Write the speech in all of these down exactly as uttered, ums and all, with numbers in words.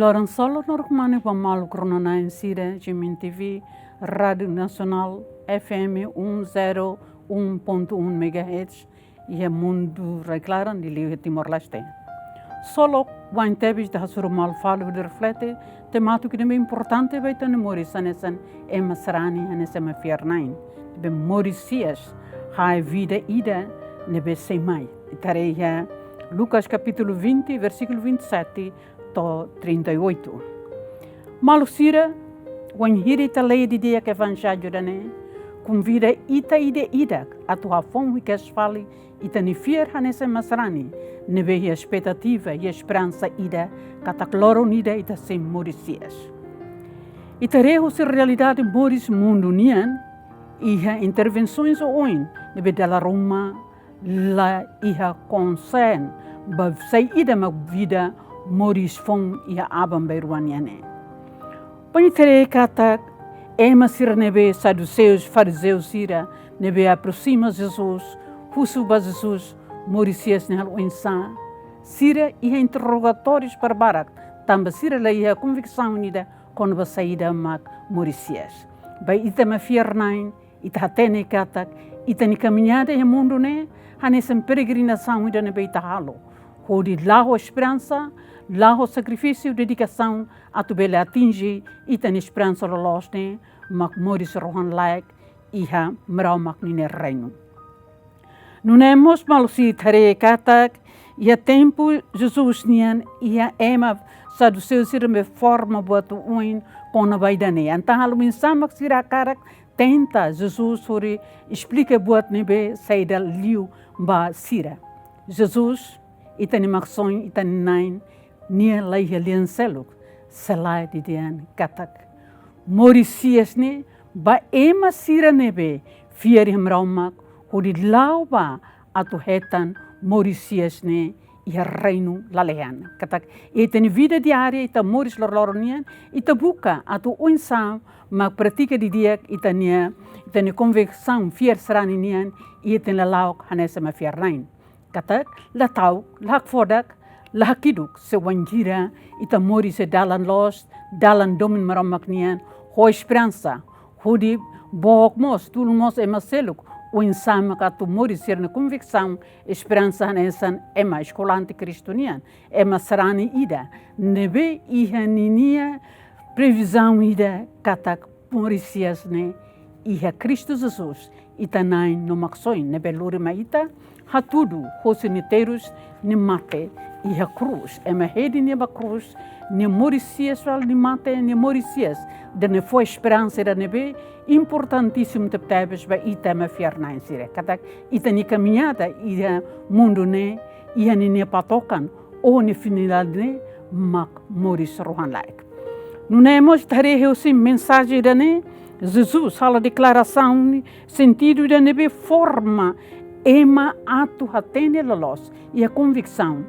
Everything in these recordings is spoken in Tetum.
Loron solo no ruk mane ba maluk rona-na'in sira, G M N T V, Rádiu Nasionál F M um zero um ponto um megahertz, iha mundu rai-klaran liuliu iha Timor-Leste. Solo, ohin tebes ita hasoru malu fali hodi reflete tema atu ke ne'ebé importante ba ita-nia moris hanesan ema sarani, hanesan ema fiar-na'in. Ne'ebé moris hi'as, hanesan vida ida ne'ebé sei mai. Ita haree iha Lucas kapítulu vinte, versíkulu vinte e sete to'o trinta e oito. Maluk sira, wainhira ita lee didi'ak Evanjellu ida-ne'e, konvida ita ida-idak atu hafoun hikas fali ita-nia fiar hanesan ema sarani ne'ebé iha espetativa, iha esperansa ida katak loron ida ita sei moris hi'as. Ita haree husi realidade moris mundu nian, iha intervensoens oioin ne'ebé dala ruma la iha konsen ba saida mak vida moris foun iha aban-bainrua nian ne'e. Bainhira ita haree katak ema sira ne'ebé saduseus, farizeu sira ne'ebé aproxima Jesus, husu ba Jesus, moris hi'as ne'e halo oinsá? Sira iha interrogatórius barbarak, tanba sira la iha konviksaun ida kona-ba saida mak moris hi'as. Ba ita ema fiar-na'in, ita hatene katak ita-nia kamiñada iha mundu ne'e hanesan peregrinasaun ida ne'ebé ita halo hodi la'o esperansa, la'o sakrifísiu, dedikasaun atu bele atinje ita-nia esperansa loloos ne'e mak moris rohan-laek iha Maromak ninia reinu. Nune'e mós maluk sira, ita haree katak iha tempu Jesus nian iha ema saduseu sira ne'ebé forma buat oioin kona-ba ida-ne'e. Entaun halo oinsá mak sira hakarak tenta Jesus hodi esplika buat ne'ebé saida liu ba sira. Jesus, ita-nia Maksoin, ita-nia Na'in, nia la iha lian seluk, se lae dehan katak moris hi'as ne'e ba ema sira ne'ebé fiar iha Maromak hodi la'o ba atu hetan moris hi'as ne'e iha reinu lalehan. Katak ita-nia vida diária, ita moris loroloron nian, ita buka atu oinsá mak pratika didi'ak ita-nia, ita-nia konviksaun fiar sarani nian, ita-nia lala'ok hanesan ema fiar-na'in. Katak la ta'uk, la hakfodak, la hakiduk, se wainhira ita moris iha dalan loos, dalan domin Maromak nian, ho esperansa, hodi book mós, tulun mós ema seluk oinsá mak atu moris sira-nia konviksaun, esperansa hanesan ema eskolante Kristu nian, ema sarani ida ne'ebé iha ninia previzaun ida katak moris hi'as ne'e iha Kristu Jesus, ita-nia Na'in no Maksoin ne'ebé lori mai ita, hatudu hosi nia terus, nia mate iha krús. Ema hedi nia ba krús, nia moris hi'as fali, nia mate, nia moris hi'as, ida-ne'e fó esperansa ida ne'ebé importantísimu tebetebes ba ita ema fiar-na'in sira. Katak ita-nia kamiñada iha mundu ne'e, iha ninia patokan, ou nia finalidade ne'e mak moris rohan-laek. Nune'e mós ita haree husi mensajen ida-ne'e, Jesus halo deklarasaun sentidu ida ne'ebé forma ema atu hatene loloos iha konviksaun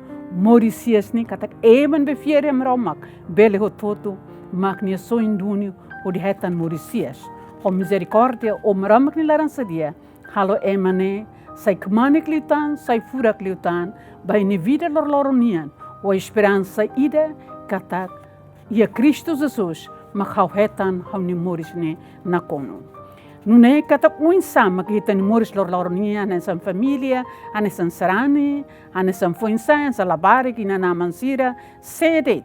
moris hi'as ne'e katak ema ne'ebé fiar iha Maromak bele hotu-hotu mak nia soin duni hodi hetan moris hi'as. Ho mizerikórdia, ho Maromak nia laran sadia, halo ema ne'e sai kmanek liután, sai furak liután ba nia vida loroloron nian, ho esperansa ida katak iha Kristu Jesus mak ha'u hetan ha'u-nia moris ne'e nakonu. Nune'e katak oinsá mak ita-nia moris loroloron nian, hanesan família, hanesan sarani, hanesan foin-sa'e, hanesan labarik, inan-aman sira, sé de'it.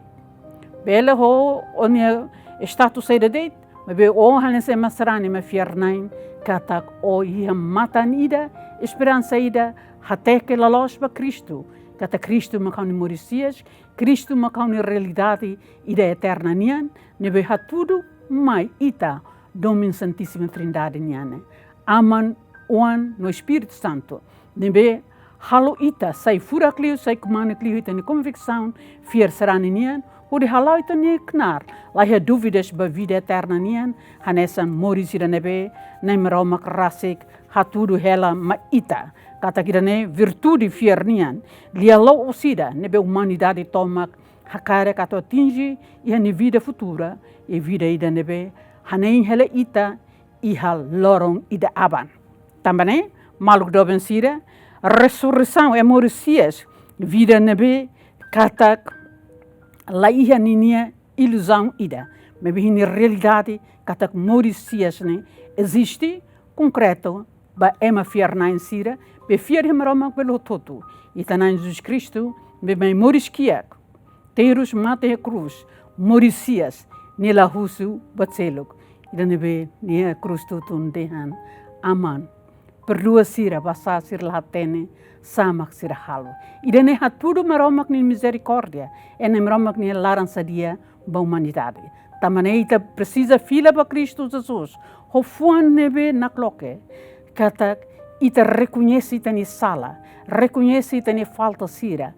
Bele ho ó-nia status saida de'it, maibé ó hanesan ema sarani, ema fiar-na'in, katak ó iha matan ida, esperansa ida, hateke loloos ba Kristu, katak Kristu mak ha'u-nia moris hi'as, Kristu mak ha'u-nia realidade ida eterna nian, ne'ebé hatudu mai ita domin Santísima Trindade nian ne'e, Aman, Oan no Espíritu Santu, ne'ebé halo ita sai furak liu, sai kmanek liu ita-nia konviksaun fiar sarani nian, hodi hala'o ita-nia knaar la iha dúvidas ba vida eterna nian, hanesan moris ida ne'ebé Na'i Maromak rasik hatudu hela mai ita. Katak ida-ne'e virtude fiar nian, lia-loos ida ne'ebé umanidade tomak hakarak atu atinje iha nia vida futura, i vida ida ne'ebé hanein hela ita iha loron ida aban. Tanba ne'e, maluk doben sira, resurreisaun, moris hi'as, vida ne'ebé katak la iha ninia iluzaun ida, maibé nia realidade katak moris hi'as ne'e eziste, konkretu ba ema fiar-na'in sira, be fiar iha Maromak bele hotu-hotu. Ita-nia Na'i Jesus Kristu, be mai moris kiak, terus mate iha krús, moris hi'as, nia la husu buat seluk. Ida ne'ebé nia iha krús tutun dehan: Aman, perdua sira, basá sira la hatene sá mak sira halo. Ida-ne'e hatudu Maromak nia mizerikórdia, ida-ne'e Maromak nia laran sadia ba umanidade. Tanba ne'e ita presiza fila ba Kristu Jesus ho fuan ne'ebé nakloke, katak ita rekoñese ita-nia sala, rekoñese ita-nia falta sira,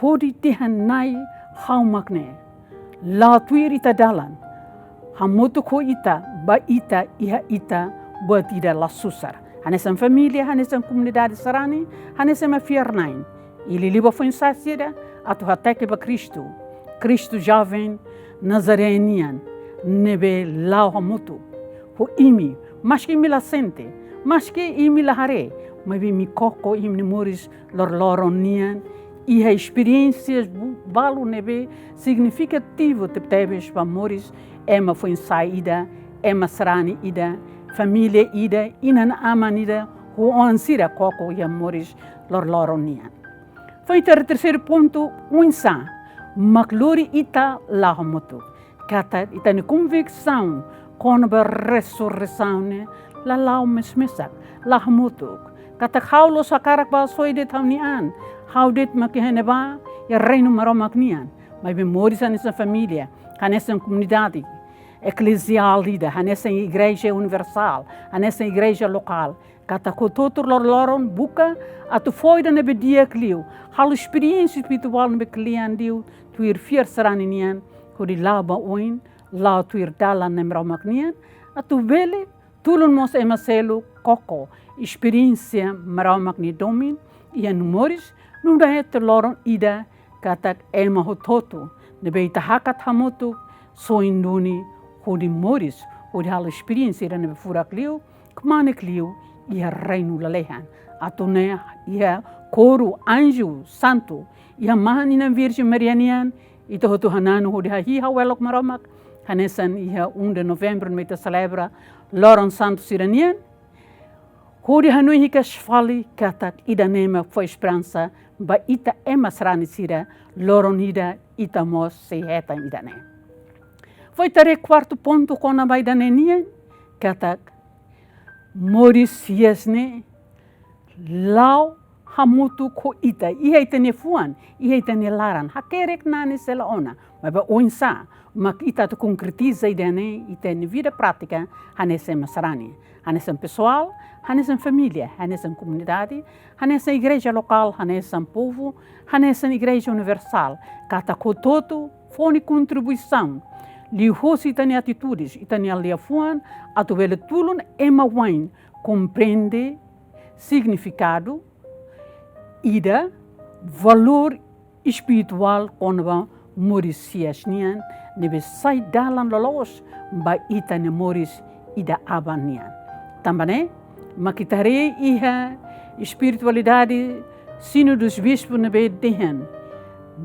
hodi dehan: Na'i, ha'u mak ne'e. La'o tuir Ita dalan, hamutuk ho Ita, ba Ita iha ita buat ida la susar. Hanesan família, hanesan komunidade sarani, hanesan ema fiar-na'in. I liuliu ba foin-sa'e sira, atu hateke ba Kristu, Kristu joven Nazaré nian, ne'ebé la'o hamutuk ho imi, maski imi la sente, maski imi la haree, maibé imi koko iha imi-nia moris loroloron nian, iha esperiénsia bu-, balu ne'ebé signifikativu tebetebes ba moris ema foin-sa'e ida, ema sarani ida, família ida, inan-aman ida, ho oan sira koko iha moris loroloron nian. Foin ita haree terseiru pontu, oinsá mak lori ita la'o hamutuk. Katak ita-nia konviksaun kona-ba resurreisaun ne'e la la'o mesa-mesak, la'o hamutuk. Katak ha'u la'ós hakarak bá soe de'it ha'u-nia an, ha'u de'it mak iha ne'ebá iha reinu Maromak nian. Maibé moris hanesan família, hanesan komunidade ekleziál ida, hanesan igreja universál, hanesan igreja lokál. Katak hotu-hotu loroloron buka atu fó ida ne'ebé di'ak liu, halo esperiénsia espirituál ne'ebé kle'an liu tuir fiar sarani nian, hodi la'o ba oin, la'o tuir dalan ne'e Maromak nian, atu bele tulun mós ema seluk koko esperiénsia Maromak nia domin iha nia moris, nu'udar ita loron ida katak ema hotu-hotu ne'ebé ita hakat hamutuk, soin duni hodi moris, hodi halo esperiénsia ida ne'ebé furak liu, kmanek liu iha reinu lalehan. Atu nune'e iha kóru anju santu, iha Mahan Inan Virjen Maria nian, ita hotu hananu hodi hahi'i ha'u-elok Maromak, hanesan iha um de novembro ne'ebé ita selebra loron santu sira-nian, hodi hanoin hikas fali katak ida-ne'e mak fó esperansa ba ita ema sarani sira, loron ida ita mós sei hetan ida-ne'e. Foin ita haree kuartu pontu kona-ba ida-ne'e nian, katak moris hi'as ne'e la'o hamutuk ho ita, iha ita-nia fuan, iha ita-nia laran, hakerek nani sei la ona, maibé oinsá mak ita atu konkretiza ida-ne'e iha ita-nia vida prátika, hanesan ema sarani, hanesan pesoál, hanesan família, hanesan komunidade, hanesan igreja lokál, hanesan povu, hanesan igreja universál, katak hotu-hotu fó nia kontribuisaun liuhosi ita-nia atitudes, ita-nia liafuan, atu bele tulun ema wa'in komprende signifikadu ida, valór espirituál kona-ba moris hi'as nian, ne'ebé sai dalan loloos ba ita-nia moris ida aban nian. Tanba ne'e mak ita haree iha espiritualidade, Sinu dos Bispus ne'ebé dehan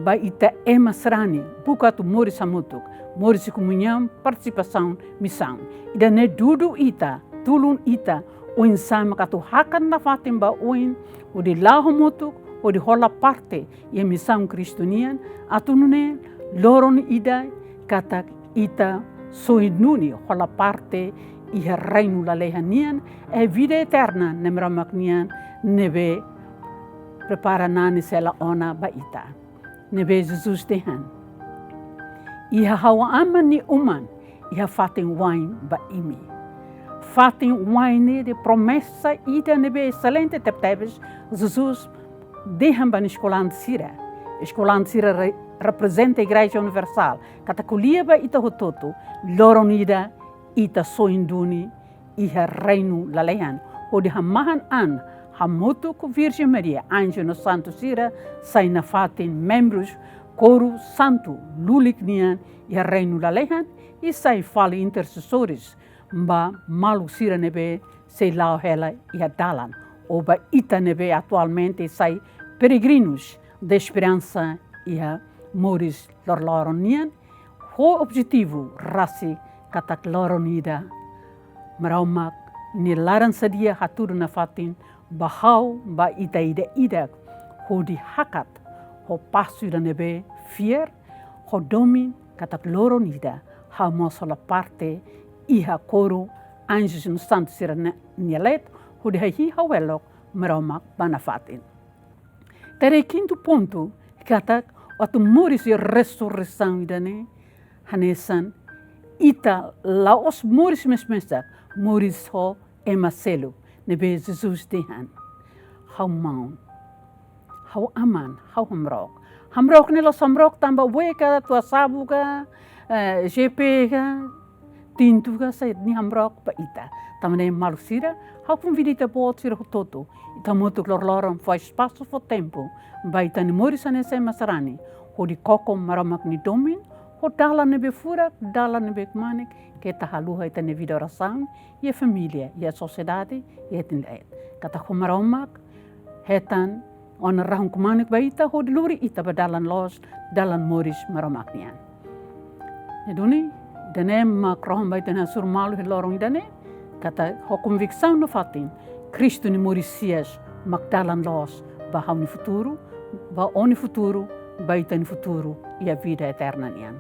ba ita ema sarani, buka atu moris hamutuk, moris komuñaun, partisipasaun, misaun. Ida-ne'e dudu ita, tulun ita, oinsá mak atu hakat nafatin ba oin, hodi la'o hamutuk, hodi hola parte iha misaun Kristu nian, atu nune'e loron ida katak ita soin duni hola parte iha reinu lalehan nian, iha vida eterna ne'e Maromak nian ne'ebé prepara nani sei la ona ba ita. Ne'ebé Jesus dehan: Iha ha'u Aman nia uman iha fatin wa'in ba imi. Fatin wa'in ne'e promesa ida ne'ebé exelente tebetebes. Jesus dehan ba nia eskolante sira. Eskolante sira re-, reprezenta Igreja Universál. Katak ko'alia ba ita hotu-hotu, loron ida ita soin duni iha reinu lalehan, hodi hamahan an hamutuk ho Virjen Maria, anju no santu sira, sai nafatin membrus kóru santu lulik nian iha reinu lalehan, i sai fali intersesores ba maluk sira ne'ebé sei la'o hela iha dalan, ou ba ita ne'ebé atualmente sai peregrinus de esperansa iha moris loroloron nian, ho objetivu rasik katak loron ida Maromak nia laran sadia hatudu nafatin ba ha'u, ba ita ida-idak, hodi hakat ho pasu ida ne'ebé fiar, ho domin katak loron ida ha'u mós hola parte iha koro anjus no santu sira-nia leet, hodi hahi'i ha'u elok Maromak ba nafatin. Ita haree kintu pontu, katak atu moris iha resurreisaun ida-ne'e, hanesan ita la'ós moris mesa-mesak, moris ho ema seluk, ne'ebé Jesus dehan: Ha'u maun, ha'u aman, ha'u hamrook. Hamrook ne'e la'ós hamrook tanba W ka, tua sabu ka, eh, G P ka, tintu ka, saida, nia hamrook ba ita. Tanba ne'e maluk sira, ha'u konvida ita-boot sira hotu-hotu, ita hamutuk loroloron fó espasu, fó tempu ba ita-nia moris hanesan ema sarani, hodi koko Maromak nia domin, ho dalan ne'ebé furak, dalan ne'ebé kmanek, keta haluha ita-nia vida orasaun, iha família, iha sosiedade, iha ita-nia leet. Katak ho Maromak hetan ona rahun kmanek ba ita, hodi lori ita ba dalan loos, dalan moris Maromak nian. Ne'e duni, ida-ne'e mak rohan ba ita-nia hasoru malu iha loron ida-ne'e, katak ho konviksaun nafatin, Kristu nia moris hi'as mak dalan loos ba ha'u-nia futuru, ba ó-nia futuru, ba ita-nia futuru, iha vida eterna nian.